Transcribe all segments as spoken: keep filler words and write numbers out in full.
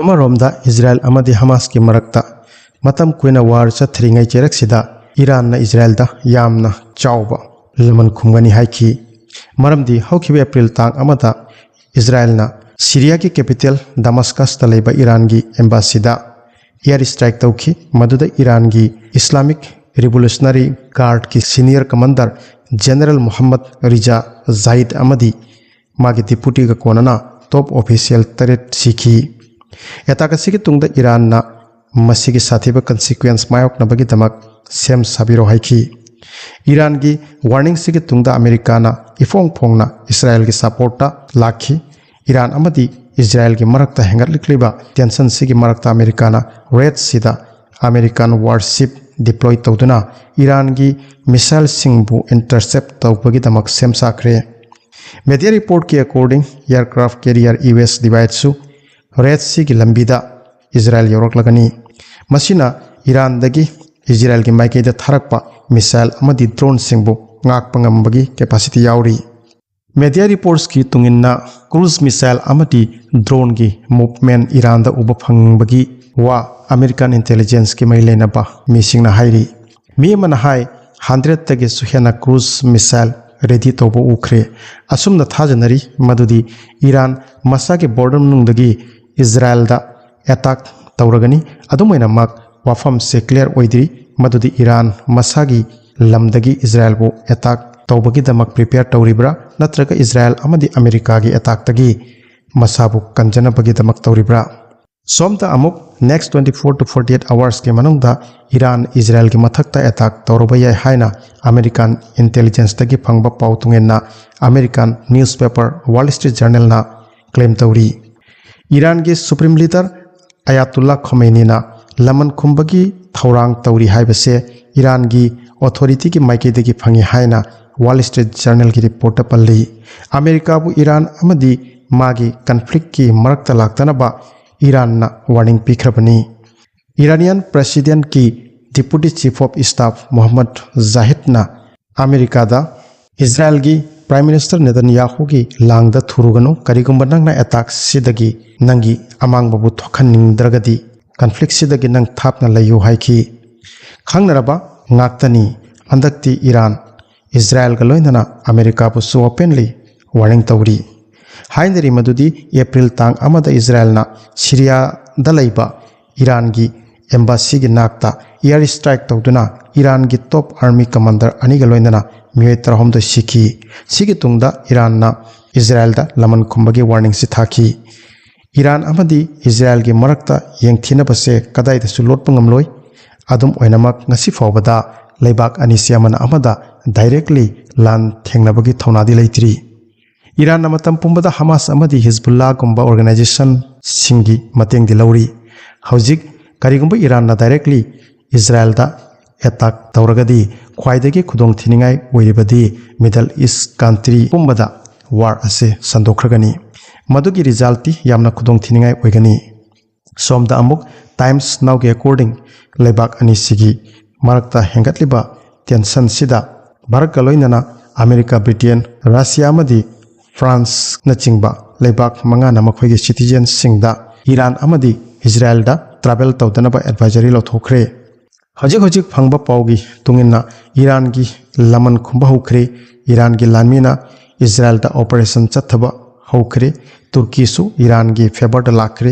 ꯑꯃꯔꯣꯝꯗ ꯏꯖꯔꯥꯌꯦꯜ ꯑꯃꯗꯤ ꯍꯃꯥꯁꯀꯤ ꯃꯔꯛꯇ ꯃꯇꯝ ꯀꯨꯏꯅ ꯋꯥꯔ ꯆꯠꯊꯔꯤꯉꯩ ꯆꯩꯔꯛꯁꯤꯗ ꯏꯔꯥꯟꯅ ꯏꯖꯔꯥꯌꯦꯜꯗ ꯌꯥꯝꯅ ꯆꯥꯎꯕ ꯂꯃꯟ ꯈꯨꯝꯒꯅꯤ ꯍꯥꯏꯈꯤ꯫ ꯃꯔꯝꯗꯤ ꯍꯧꯈꯤꯕ ꯑꯦꯄ꯭ꯔꯤꯜ ꯇꯥꯡ ꯑꯃꯗ ꯏꯖꯔꯥꯌꯦꯜꯅ ꯁꯤꯔꯤꯌꯥꯒꯤ ꯀꯦꯄꯤꯇꯦꯜ ꯗꯃꯁꯀꯁꯇ ꯂꯩꯕ ꯏꯔꯥꯟꯒꯤ ꯑꯦꯝꯕꯥꯁꯤꯗ ꯑꯦꯌꯔ ꯁ꯭ꯇ꯭ꯔꯥꯏꯛ ꯇꯧꯈꯤ꯫ ꯃꯗꯨꯗ ꯏꯔꯥꯟꯒꯤ ꯏꯁꯂꯥꯃꯤꯛ ꯔꯤꯚꯣꯂꯨꯁꯅꯔꯤ ꯒꯥꯔꯗꯀꯤ senior commander general Mohammad Reza Zahedi ꯑꯃꯗꯤ ꯃꯥꯒꯤ ꯗꯤꯄꯨꯇꯤꯒ ꯀꯣꯟꯅꯅ ꯇꯣꯞ ꯑꯣꯐꯤꯁꯤꯌꯦꯜ ꯇꯔꯦꯠ ꯁꯤꯈꯤ꯫ ꯑꯦꯇꯥꯛ ꯑꯁꯤꯒꯤ ꯇꯨꯡꯗ ꯏꯔꯥꯟꯅ ꯃꯁꯤꯒꯤ ꯁꯥꯊꯤꯕ ꯀꯟꯁꯤꯀ꯭ꯋꯦꯟꯁ ꯃꯥꯌꯣꯛꯅꯕꯒꯤꯗꯃꯛ ꯁꯦꯝ ꯁꯥꯕꯤꯔꯣ ꯍꯥꯏꯈꯤ꯫ ꯏꯔꯥꯟꯒꯤ ꯋꯥꯔꯅꯤꯡꯁꯤꯒꯤ ꯇꯨꯡꯗ ꯑꯃꯦꯔꯤꯀꯥꯅ ꯏꯐꯣꯡ ꯐꯣꯡꯅ ꯏꯁꯔꯥꯌꯦꯜꯒꯤ ꯁꯄꯣꯔꯠꯇ ꯂꯥꯛꯈꯤ꯫ ꯏꯔꯥꯟ ꯑꯃꯗꯤ ꯏꯖꯔꯥꯌꯦꯜꯒꯤ ꯃꯔꯛꯇ ꯍꯦꯟꯒꯠꯂꯛꯂꯤꯕ ꯇꯦꯟꯁꯟꯁꯤꯒꯤ ꯃꯔꯛꯇ ꯑꯃꯦꯔꯤꯀꯥꯅ ꯔꯦꯗ ꯁꯤꯗ ꯑꯃꯦꯔꯤꯀꯥꯟ ꯋꯥꯔꯁꯤꯞ ꯗꯤꯄ꯭ꯂꯣꯏ ꯇꯧꯗꯨꯅ ꯏꯔꯥꯟꯒꯤ ꯃꯤꯁꯥꯏꯜꯁꯤꯡꯕꯨ ꯏꯟꯇꯔꯁꯦꯞ ꯇꯧꯕꯒꯤꯗꯃꯛ ꯁꯦꯝ ꯁꯥꯈ꯭ꯔꯦ꯫ ꯃꯦꯗꯤꯌꯥ ꯔꯤꯄꯣꯔꯠꯀꯤ according, aircraft carrier U S ꯗꯤꯚꯥꯏꯠꯁꯨ ꯔꯦꯗ ꯁꯤꯒꯤ ꯂꯝꯕꯤꯗ ꯏꯖꯔꯥꯌꯦꯜ ꯌꯧꯔꯛꯂꯒꯅꯤ꯫ ꯃꯁꯤꯅ ꯏꯔꯥꯟꯗꯒꯤ ꯏꯖꯔꯥꯌꯦꯜꯒꯤ ꯃꯥꯏꯀꯩꯗ ꯊꯥꯔꯛꯄ ꯃꯤꯁꯥꯏꯜ ꯑꯃꯗꯤ ꯗ꯭ꯔꯣꯟꯁꯤꯡꯕꯨ ꯉꯥꯛꯄ ꯉꯝꯕꯒꯤ ꯀꯦꯄꯥꯁꯤꯇꯤ ꯌꯥꯎꯔꯤ꯫ ꯃꯦꯗꯤꯌꯥ ꯔꯤꯄꯣꯔꯠꯁꯀꯤ ꯇꯨꯡꯏꯟꯅ, ꯀ꯭ꯔꯨꯖ ꯃꯤꯁꯥꯏꯜ ꯑꯃꯗꯤ ꯗ꯭ꯔꯣꯟꯒꯤ ꯃꯨꯚꯃꯦꯟ ꯏꯔꯥꯟꯗ ꯎꯕ ꯐꯪꯕꯒꯤ ꯋꯥ ꯑꯃꯦꯔꯤꯀꯥꯟ ꯏꯟꯇꯦꯂꯤꯖꯦꯟꯁꯀꯤ ꯃꯔꯤ ꯂꯩꯅꯕ ꯃꯤꯁꯤꯡꯅ ꯍꯥꯏꯔꯤ꯫ ꯃꯤ ꯑꯃꯅ ꯍꯥꯏ, ꯍꯟꯗ꯭ꯔꯦꯠꯇꯒꯤꯁꯨ ꯍꯦꯟꯅ ꯀ꯭ꯔꯨꯖ ꯃꯤꯁꯥꯏꯜ ꯔꯦꯗꯤ ꯇꯧꯕ ꯎꯈ꯭ꯔꯦ꯫ ꯑꯁꯨꯝꯅ ꯊꯥꯖꯅꯔꯤ ꯃꯗꯨꯗꯤ ꯏꯔꯥꯟ ꯃꯁꯥꯒꯤ ꯕꯣꯔꯗꯔ ꯃꯅꯨꯡꯗꯒꯤ ꯏꯖꯔꯥꯌꯦꯜꯗ ꯑꯦꯇꯥꯛ ꯇꯧꯔꯒꯅꯤ꯫ ꯑꯗꯨꯝ ꯑꯣꯏꯅꯃꯛ, ꯋꯥꯐꯝꯁꯦ ꯀ꯭ꯂꯤꯌꯥꯔ ꯑꯣꯏꯗ꯭ꯔꯤ ꯃꯗꯨꯗꯤ ꯏꯔꯥꯟ ꯃꯁꯥꯒꯤ ꯂꯝꯗꯒꯤ ꯏꯖꯔꯥꯌꯦꯜꯕꯨ ꯑꯦꯇꯥꯛ ꯇꯧꯕꯒꯤꯗꯃꯛ ꯄ꯭ꯔꯤꯄꯦꯌꯔ ꯇꯧꯔꯤꯕ꯭ꯔꯥ ꯅꯠꯇ꯭ꯔꯒ ꯏꯖꯔꯥꯌꯦꯜ ꯑꯃꯗꯤ ꯑꯃꯦꯔꯤꯀꯥꯒꯤ ꯑꯦꯇꯥꯛꯇꯒꯤ ꯃꯁꯥꯕꯨ ꯀꯟꯖꯅꯕꯒꯤꯗꯃꯛ ꯇꯧꯔꯤꯕ꯭ꯔꯥ꯫ ꯁꯣꯝꯗ ꯑꯃꯨꯛ next twenty four to forty eight hoursꯀꯤ ꯃꯅꯨꯡꯗ ꯏꯔꯥꯟ ꯏꯖꯔꯥꯌꯦꯜꯒꯤ ꯃꯊꯛꯇ ꯑꯦꯇꯥꯛ ꯇꯧꯔꯨꯕ ꯌꯥꯏ ꯍꯥꯏꯅ ꯑꯃꯦꯔꯤꯀꯥꯟ ꯏꯟꯇꯦꯂꯤꯖꯦꯟꯁꯇꯒꯤ ꯐꯪꯕ ꯄꯥꯎ ꯇꯨꯡꯏꯟꯅ ꯑꯃꯦꯔꯤꯀꯥꯟ ꯅ꯭ꯌꯨꯁꯄꯦꯄꯔ ꯋꯥꯜ ꯁ꯭ꯇ꯭ꯔꯤꯠ ꯖꯔꯅꯦꯜꯅ ꯀ꯭ꯂꯦꯝ ꯇꯧꯔꯤ꯫ ꯏꯔꯥꯟꯒꯤ ꯁꯨꯄ꯭ꯔꯤꯝ ꯂꯤꯗꯔ ꯑꯌꯥꯇꯨꯜꯂꯥ ꯈꯣꯃꯦꯅꯤꯅ ꯂꯃꯟ ꯈꯨꯝꯕꯒꯤ ꯊꯧꯔꯥꯡ ꯇꯧꯔꯤ ꯍꯥꯏꯕꯁꯦ ꯏꯔꯥꯟꯒꯤ ꯑꯣꯊꯣꯔꯤꯇꯤꯒꯤ ꯃꯥꯏꯀꯩꯗꯒꯤ ꯐꯪꯉꯤ ꯍꯥꯏꯅ ꯋꯥꯜ ꯁ꯭ꯇ꯭ꯔꯤꯠ ꯖꯔꯅꯦꯜꯒꯤ ꯔꯤꯄꯣꯔꯠꯇ ꯄꯜꯂꯤ꯫ ꯑꯃꯦꯔꯤꯀꯥꯕꯨ ꯏꯔꯥꯟ ꯑꯃꯗꯤ ꯃꯥꯒꯤ ꯀꯟꯐ꯭ꯂꯤꯛꯀꯤ ꯃꯔꯛꯇ ꯂꯥꯛꯇꯅꯕ ꯏꯔꯥꯟꯅ ꯋꯥꯔꯅꯤꯡ ꯄꯤꯈ꯭ꯔꯕꯅꯤ꯫ ꯏꯔꯥꯅꯤꯌꯥꯟ ꯄ꯭ꯔꯦꯁꯤꯗꯦꯟꯠꯀꯤ deputy chief of staff Mohammad ꯖꯥꯍꯤꯗꯅ ꯑꯃꯦꯔꯤꯀꯥꯗ ꯏꯖꯔꯥꯌꯦꯜꯒꯤ Prime Minister ꯅꯦꯇꯟꯌꯥꯍꯨꯒꯤ ꯂꯥꯡꯗ ꯊꯨꯔꯨꯒꯅꯨ, ꯀꯔꯤꯒꯨꯝꯕ ꯅꯪꯅ ꯑꯦꯇꯥꯛꯁꯤꯗꯒꯤ ꯅꯪꯒꯤ ꯑꯃꯥꯡꯕꯕꯨ ꯊꯣꯛꯍꯟꯅꯤꯡꯗ꯭ꯔꯒꯗꯤ ꯀꯟꯐ꯭ꯂꯤꯛꯁꯤꯗꯒꯤ ꯅꯪ ꯊꯥꯞꯅ ꯂꯩꯌꯨ ꯍꯥꯏꯈꯤ꯫ ꯈꯪꯅꯔꯕ ꯉꯥꯛꯇꯅꯤ, ꯍꯟꯗꯛꯇꯤ ꯏꯔꯥꯟ ꯏꯖꯔꯥꯌꯦꯜꯒ ꯂꯣꯏꯅꯅ ꯑꯃꯦꯔꯤꯀꯥꯕꯨꯁꯨ ꯑꯣꯄꯦꯟꯂꯤ ꯋꯥꯔꯅꯤꯡ ꯇꯧꯔꯤ꯫ ꯍꯥꯏꯅꯔꯤ ꯃꯗꯨꯗꯤ ꯑꯦꯄ꯭ꯔꯤꯜ ꯇꯥꯡ ꯑꯃꯗ ꯏꯖꯔꯥꯌꯦꯜꯅ ꯁꯤꯔꯤꯌꯥꯗ ꯂꯩꯕ ꯏꯔꯥꯟꯒꯤ ꯑꯦꯝꯕꯥꯁꯤꯒꯤ ꯅꯥꯛꯇ ꯏꯌꯥꯔ ꯁ꯭ꯇ꯭ꯔꯥꯏꯛ ꯇꯧꯗꯨꯅ ꯏꯔꯥꯟꯒꯤ ꯇꯣꯞ ꯑꯥꯔꯃꯤ ꯀꯃꯥꯟꯗꯔ ꯑꯅꯤꯒ ꯂꯣꯏꯅꯅ ꯃꯤꯑꯣꯏ ꯇꯔꯥꯍꯨꯝꯗꯣꯏ ꯁꯤꯈꯤ꯫ ꯁꯤꯒꯤ ꯇꯨꯡꯗ ꯏꯔꯥꯟꯅ ꯏꯖꯔꯥꯌꯦꯜꯗ ꯂꯃꯟ ꯈꯨꯝꯕꯒꯤ ꯋꯥꯔꯅꯤꯡꯁꯤ ꯊꯥꯈꯤ꯫ ꯏꯔꯥꯟ ꯑꯃꯗꯤ ꯏꯖꯔꯥꯌꯦꯜꯒꯤ ꯃꯔꯛꯇ ꯌꯦꯡꯊꯤꯅꯕꯁꯦ ꯀꯗꯥꯏꯗꯁꯨ ꯂꯣꯠꯄ ꯉꯝꯂꯣꯏ꯫ ꯑꯗꯨꯝ ꯑꯣꯏꯅꯃꯛ, ꯉꯁꯤ ꯐꯥꯎꯕꯗ ꯂꯩꯕꯥꯛ ꯑꯅꯤꯁꯤ ꯑꯃꯅ ꯑꯃꯗ ꯗꯥꯏꯔꯦꯛꯂꯤ ꯂꯥꯟ ꯊꯦꯡꯅꯕꯒꯤ ꯊꯧꯅꯥꯗꯤ ꯂꯩꯇ꯭ꯔꯤ꯫ ꯏꯔꯥꯟꯅ ꯃꯇꯝ ꯄꯨꯝꯕꯗ ꯍꯃꯥꯁ ꯑꯃꯗꯤ ꯍꯤꯖꯕꯨꯜꯂꯥꯒꯨꯝꯕ ꯑꯣꯔꯒꯅꯥꯏꯖꯦꯁꯟꯁꯤꯡꯒꯤ ꯃꯇꯦꯡꯗꯤ ꯂꯧꯔꯤ꯫ ꯍꯧꯖꯤꯛ ꯀꯔꯤꯒꯨꯝꯕ ꯏꯔꯥꯟꯅ ꯗꯥꯏꯔꯦꯛꯂꯤ ꯏꯖꯔꯥꯌꯦꯜꯗ ꯑꯦꯇꯥꯛ ꯇꯧꯔꯒꯗꯤ ꯈ꯭ꯋꯥꯏꯗꯒꯤ ꯈꯨꯗꯣꯡꯊꯤꯅꯤꯡꯉꯥꯏ ꯑꯣꯏꯔꯤꯕꯗꯤ ꯃꯤꯗꯜ ꯏꯁ ꯀꯟꯇ꯭ꯔꯤ ꯄꯨꯝꯕꯗ ꯋꯥꯔ ꯑꯁꯤ ꯁꯟꯗꯣꯛꯈ꯭ꯔꯒꯅꯤ꯫ ꯃꯗꯨꯒꯤ ꯔꯤꯖꯜꯇꯤ ꯌꯥꯝꯅ ꯈꯨꯗꯣꯡꯊꯤꯅꯤꯡꯉꯥꯏ ꯑꯣꯏꯒꯅꯤ꯫ ꯁꯣꯝꯗ ꯑꯃꯨꯛ ꯇꯥꯏꯝꯁ ꯅꯥꯎꯒꯤ ꯑꯦꯀꯣꯔꯗꯤꯡ ꯂꯩꯕꯥꯛ ꯑꯅꯤꯁꯤꯒꯤ ꯃꯔꯛꯇ ꯍꯦꯟꯒꯠꯂꯤꯕ ꯇꯦꯟꯁꯟꯁꯤꯗ ꯚꯥꯔꯠꯀ ꯂꯣꯏꯅꯅ ꯑꯃꯦꯔꯤꯀꯥ, ꯕ꯭ꯔꯤꯇꯦꯟ, ꯔꯁꯤꯌꯥ ꯑꯃꯗꯤ ꯐ꯭ꯔꯥꯟꯁꯅꯆꯤꯡꯕ ꯂꯩꯕꯥꯛ ꯃꯉꯥꯅ ꯃꯈꯣꯏꯒꯤ ꯁꯤꯇꯤꯖꯦꯟꯁꯤꯡꯗ ꯏꯔꯥꯟ ꯑꯃꯗꯤ ꯏꯖꯔꯥꯌꯦꯜꯗ ꯇ꯭ꯔꯥꯚꯦꯜ ꯇꯧꯗꯅꯕ ꯑꯦꯗꯚꯥꯏꯖꯔꯤ ꯂꯧꯊꯣꯛꯈ꯭ꯔꯦ꯫ ꯍꯧꯖꯤꯛ ꯍꯧꯖꯤꯛ ꯐꯪꯕ ꯄꯥꯎꯒꯤ ꯃꯇꯨꯡ ꯏꯟꯅ ꯏꯔꯥꯟꯒꯤ ꯂꯃꯟ ꯈꯨꯝꯕ ꯍꯧꯈ꯭ꯔꯦ꯫ ꯏꯔꯥꯟꯒꯤ ꯂꯥꯟꯃꯤꯅ ꯏꯖꯔꯥꯌꯦꯜꯗ ꯑꯣꯄꯔꯦꯁꯟ ꯆꯠꯊꯕ ꯍꯧꯈ꯭ꯔꯦ꯫ ꯇꯨꯔꯀꯤꯁꯨ ꯏꯔꯥꯟꯒꯤ ꯐꯦꯚꯔꯗ ꯂꯥꯛꯈ꯭ꯔꯦ꯫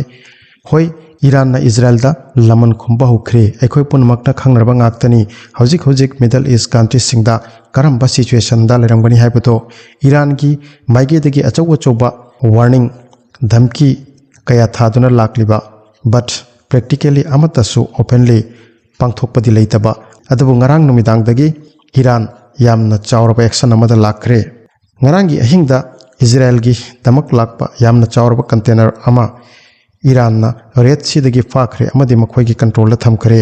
ꯍꯣꯏ, ꯏꯔꯥꯟꯅ ꯏꯖꯔꯥꯌꯦꯜꯗ ꯂꯃꯟ ꯈꯨꯝꯕ ꯍꯧꯈ꯭ꯔꯦ꯫ ꯑꯩꯈꯣꯏ ꯄꯨꯝꯅꯃꯛꯅ ꯈꯪꯅꯔꯕ ꯉꯥꯛꯇꯅꯤ꯫ ꯍꯧꯖꯤꯛ ꯍꯧꯖꯤꯛ ꯃꯤꯗꯜ ꯏꯁ ꯀꯟꯇ꯭ꯔꯤꯁꯤꯡꯗ ꯀꯔꯝꯕ ꯁꯤꯆꯨꯋꯦꯁꯟꯗ ꯂꯩꯔꯝꯒꯅꯤ ꯍꯥꯏꯕꯗꯣ꯫ ꯏꯔꯥꯟꯒꯤ ꯃꯥꯏꯀꯩꯗꯒꯤ ꯑꯆꯧ ꯑꯆꯧꯕ ꯋꯥꯔꯅꯤꯡ, ꯙꯝꯀꯤ ꯀꯌꯥ ꯊꯥꯗꯨꯅ ꯂꯥꯛꯂꯤꯕ, ꯕꯠ ꯄ꯭ꯔꯦꯛꯇꯤꯀꯦꯂꯤ ꯑꯃꯠꯇꯁꯨ ꯑꯣꯄꯦꯟꯂꯤ ꯄꯥꯡꯊꯣꯛꯄꯗꯤ ꯂꯩꯇꯕ꯫ ꯑꯗꯨꯕꯨ ꯉꯔꯥꯡ ꯅꯨꯃꯤꯗꯥꯡꯗꯒꯤ ꯏꯔꯥꯟ ꯌꯥꯝꯅ ꯆꯥꯎꯔꯕ ꯑꯦꯛꯁꯟ ꯑꯃꯗ ꯂꯥꯛꯈ꯭ꯔꯦ꯫ ꯉꯔꯥꯡꯒꯤ ꯑꯍꯤꯡꯗ ꯏꯖꯔꯥꯌꯦꯜꯒꯤꯗꯃꯛ ꯂꯥꯛꯄ ꯌꯥꯝꯅ ꯆꯥꯎꯔꯕ ꯀꯟꯇꯦꯅꯔ ꯑꯃ ꯏꯔꯥꯟꯅ ꯔꯦꯗ ꯁꯤꯗꯒꯤ ꯐꯥꯈ꯭ꯔꯦ ꯑꯃꯗꯤ ꯃꯈꯣꯏꯒꯤ ꯀꯟꯇ꯭ꯔꯣꯜꯗ ꯊꯝꯈ꯭ꯔꯦ꯫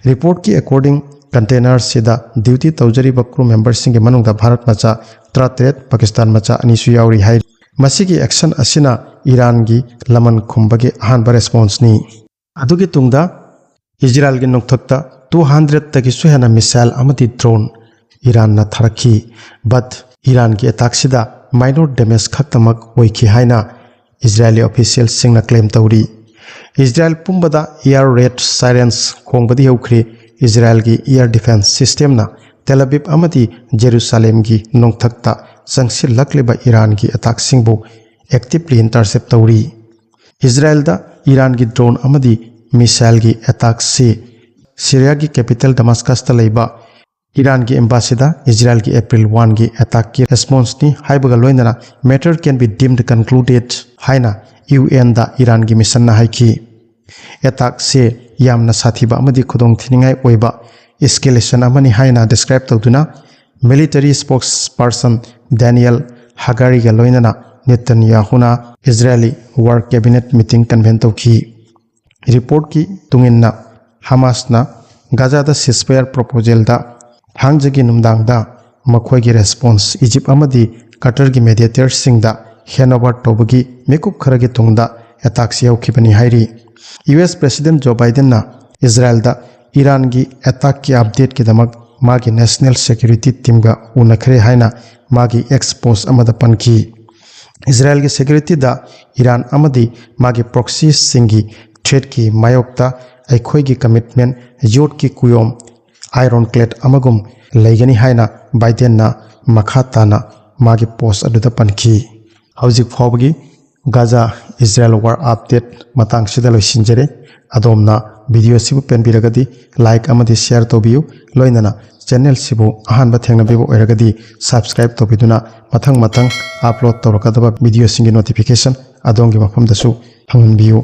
ꯔꯤꯄꯣꯔꯠꯀꯤ ꯑꯦꯀꯣꯔꯗꯤꯡ, ꯀꯟꯇꯦꯅꯔꯁꯤꯗ ꯗ꯭ꯌꯨꯇꯤ ꯇꯧꯖꯔꯤꯕ ꯀ꯭ꯔꯨ ꯃꯦꯝꯕꯔꯁꯤꯡꯒꯤ ꯃꯅꯨꯡꯗ ꯚꯥꯔꯠ ꯃꯆꯥ ꯇꯔꯥꯇꯔꯦꯠ, ꯄꯥꯀꯤꯁꯇꯥꯟ ꯃꯆꯥ ꯑꯅꯤꯁꯨ ꯌꯥꯎꯔꯤ ꯍꯥꯏ꯫ ꯃꯁꯤꯒꯤ ꯑꯦꯛꯁꯟ ꯑꯁꯤꯅ ꯏꯔꯥꯟꯒꯤ ꯂꯃꯟ ꯈꯨꯝꯕꯒꯤ ꯑꯍꯥꯟꯕ ꯔꯦꯁꯄꯣꯟꯁꯅꯤ꯫ ꯑꯗꯨꯒꯤ ꯇꯨꯡꯗ ꯏꯖꯔꯥꯌꯦꯜꯒꯤ ꯅꯣꯡꯊꯛꯇ ꯇꯨ ꯍꯟꯗ꯭ꯔꯦꯗꯇꯒꯤꯁꯨ ꯍꯦꯟꯅ ꯃꯤꯁꯥꯏꯜ ꯑꯃꯗꯤ ꯗ꯭ꯔꯣꯟ ꯏꯔꯥꯟꯅ ꯊꯥꯔꯛꯈꯤ꯫ ꯕꯠ ꯏꯔꯥꯟꯒꯤ ꯑꯦꯇꯥꯛꯁꯤꯗ ꯃꯥꯏꯅꯣꯔ ꯗꯦꯃꯦꯖ ꯈꯛꯇꯃꯛ ꯑꯣꯏꯈꯤ ꯍꯥꯏꯅ ꯏꯖꯔꯥꯏꯂꯤ ꯑꯣꯐꯤꯁꯤꯌꯦꯜꯁꯤꯡꯅ ꯀ꯭ꯂꯦꯝ ꯇꯧꯔꯤ꯫ ꯏꯖꯔꯥꯏꯜ ꯄꯨꯝꯕꯗ ꯏꯌꯥꯔ ꯔꯦꯗ ꯁꯥꯏꯔꯦꯟꯁ ꯈꯣꯡꯕꯗꯤ ꯍꯧꯈ꯭ꯔꯦ꯫ ꯏꯖꯔꯥꯏꯜꯒꯤ ꯏꯌꯥꯔ ꯗꯤꯐꯦꯟꯁ ꯁꯤꯁꯇꯦꯝꯅ ꯇꯦꯂꯕꯤꯕ ꯑꯃꯗꯤ ꯖꯦꯔꯨꯁꯥꯂꯦꯝꯒꯤ ꯅꯣꯡꯊꯛꯇ ꯆꯪꯁꯤꯜꯂꯛꯂꯤꯕ ꯏꯔꯥꯟꯒꯤ ꯑꯦꯇꯥꯛꯁꯤꯡꯕꯨ ꯑꯦꯛꯇꯤꯕꯂꯤ ꯏꯟꯇꯔꯁꯦꯞ ꯇꯧꯔꯤ꯫ ꯏꯖꯔꯥꯏꯜꯗ ꯏꯔꯥꯟꯒꯤ ꯗ꯭ꯔꯣꯟ ꯑꯃꯗꯤ ꯃꯤꯁꯥꯏꯜꯒꯤ ꯑꯦꯇꯥꯛꯁꯤ ꯁꯤꯔꯤꯌꯥꯒꯤ ꯀꯦꯄꯤꯇꯦꯜ ꯗꯃꯥꯁꯀꯁꯇ ꯂꯩꯕ ꯏꯔꯥꯟꯒꯤ ꯑꯦꯝꯕꯥꯁꯤꯗ ꯏꯖꯔꯥꯏꯜꯒꯤ ꯑꯦꯄ꯭ꯔꯤꯜ ꯋꯥꯟꯒꯤ ꯑꯦꯇꯥꯛꯀꯤ ꯔꯦꯁꯄꯣꯟꯁꯅꯤ ꯍꯥꯏꯕꯒ ꯂꯣꯏꯅꯅ matter can be deemed concluded ꯍꯥꯏꯅ ꯌꯨ ꯑꯦꯟꯗ ꯏꯔꯥꯟꯒꯤ ꯃꯤꯁꯟꯅ ꯍꯥꯏꯈꯤ꯫ ꯑꯦꯇꯥꯛꯁꯦ ꯌꯥꯝꯅ ꯁꯥꯊꯤꯕ ꯑꯃꯗꯤ ꯈꯨꯗꯣꯡꯊꯤꯅꯤꯡꯉꯥꯏ ꯑꯣꯏꯕ ꯏꯁꯀꯦꯂꯦꯁꯟ ꯑꯃꯅꯤ ꯍꯥꯏꯅ ꯗꯤꯁꯀ꯭ꯔꯥꯏꯕ ꯇꯧꯗꯨꯅ ꯃꯤꯂꯤꯇꯔꯤ ꯁ꯭ꯄꯣꯛꯁ ꯄꯥꯔꯁꯟ ꯗꯦꯅꯤꯌꯦꯜ ꯍꯒꯥꯔꯤꯒ ꯂꯣꯏꯅꯅ ꯅꯦꯇꯟꯌꯥꯍꯨꯅ ꯏꯖꯔꯥꯏꯂꯤ ꯋꯥꯔ ꯀꯦꯕꯤꯅꯦꯠ ꯃꯤꯇꯤꯡ ꯀꯟꯚꯦꯟ ꯇꯧꯈꯤ꯫ ꯔꯤꯄꯣꯔꯠꯀꯤ ꯇꯨꯡꯏꯟꯅ ꯍꯃꯥꯁꯅ ꯒꯥꯖꯥꯗ ꯁꯤꯁꯐꯥꯌꯔ ꯄ꯭ꯔꯣꯄꯣꯖꯦꯜꯗ ꯊꯥꯡꯖꯒꯤ ꯅꯨꯡꯗꯥꯡꯗ ꯃꯈꯣꯏꯒꯤ ꯔꯦꯁꯄꯣꯟꯁ ꯏꯖꯤꯞ ꯑꯃꯗꯤ ꯀꯇꯔꯒꯤ ꯃꯦꯗꯤꯌꯦꯇꯔꯁꯤꯡꯗ ꯍꯦꯟꯑꯣꯚꯔ ꯇꯧꯕꯒꯤ ꯃꯤꯀꯨꯞ ꯈꯔꯒꯤ ꯇꯨꯡꯗ ꯑꯦꯇꯥꯛꯁꯤ ꯌꯥꯎꯈꯤꯕꯅꯤ ꯍꯥꯏꯔꯤ꯫ ꯌꯨ ꯑꯦꯁ ꯄ꯭ꯔꯦꯁꯤꯗꯦꯟꯠ ꯖꯣ ꯕꯥꯏꯗꯦꯟꯅ ꯏꯖꯔꯥꯏꯜꯗ ꯏꯔꯥꯟꯒꯤ ꯑꯦꯇꯥꯛꯀꯤ ꯑꯞꯗꯦꯠꯀꯤꯗꯃꯛ ꯃꯥꯒꯤ ꯅꯦꯁꯅꯦꯜ ꯁꯦꯀ꯭ꯌꯨꯔꯤꯇꯤ ꯇꯤꯝꯒ ꯎꯅꯈ꯭ꯔꯦ ꯍꯥꯏꯅ ꯃꯥꯒꯤ ꯑꯦꯛꯁ ꯄꯣꯁ ꯑꯃꯗ ꯄꯟꯈꯤ꯫ ꯏꯖꯔꯥꯏꯜꯒꯤ ꯁꯦꯀ꯭ꯌꯨꯔꯤꯇꯤꯗ ꯏꯔꯥꯟ ꯑꯃꯗꯤ ꯃꯥꯒꯤ ꯄ꯭ꯔꯣꯛꯁꯤꯁꯁꯤꯡꯒꯤ ꯊ꯭ꯔꯦꯠꯀꯤ ꯃꯥꯌꯣꯛꯇ ꯑꯩꯈꯣꯏꯒꯤ ꯀꯃꯤꯠꯃꯦꯟ ꯌꯣꯠꯀꯤ ꯀꯨꯌꯣꯝ ꯑꯥꯏꯔꯣꯟ ꯀ꯭ꯂꯦꯠ ꯑꯃꯒꯨꯝ ꯂꯩꯒꯅꯤ ꯍꯥꯏꯅ ꯕꯥꯏꯗꯦꯟꯅ ꯃꯈꯥ ꯇꯥꯅ ꯃꯥꯒꯤ ꯄꯣꯁ ꯑꯗꯨꯗ ꯄꯟꯈꯤ꯫ ꯍꯧꯖꯤꯛ ꯐꯥꯎꯕꯒꯤ ꯒꯥꯖꯥ ꯏꯖꯔꯥꯏꯜ ꯋꯥꯔ ꯑꯞꯗꯦꯠ ꯃꯇꯥꯡꯁꯤꯗ ꯂꯣꯏꯁꯤꯟꯖꯔꯦ꯫ ꯑꯗꯣꯝꯅ ꯚꯤꯗꯤꯑꯣꯁꯤꯕꯨ ꯄꯦꯟꯕꯤꯔꯒꯗꯤ ꯂꯥꯏꯛ ꯑꯃꯗꯤ ꯁꯤꯌꯔ ꯇꯧꯕꯤꯌꯨ꯫ ꯂꯣꯏꯅꯅ ꯆꯦꯅꯦꯜꯁꯤꯕꯨ ꯑꯍꯥꯟꯕ ꯊꯦꯡꯅꯕꯤꯕ ꯑꯣꯏꯔꯒꯗꯤ ꯁꯕꯁꯀ꯭ꯔꯥꯏꯕ ꯇꯧꯕꯤꯗꯨꯅ ꯃꯊꯪ ꯃꯊꯪ ꯑꯞꯂꯣꯗ ꯇꯧꯔꯛꯀꯗꯕ ꯚꯤꯗꯤꯑꯣꯁꯤꯡꯒꯤ ꯅꯣꯇꯤꯐꯤꯀꯦꯁꯟ ꯑꯗꯣꯝꯒꯤ ꯃꯐꯝꯗꯁꯨ ꯐꯪꯍꯟꯕꯤꯌꯨ꯫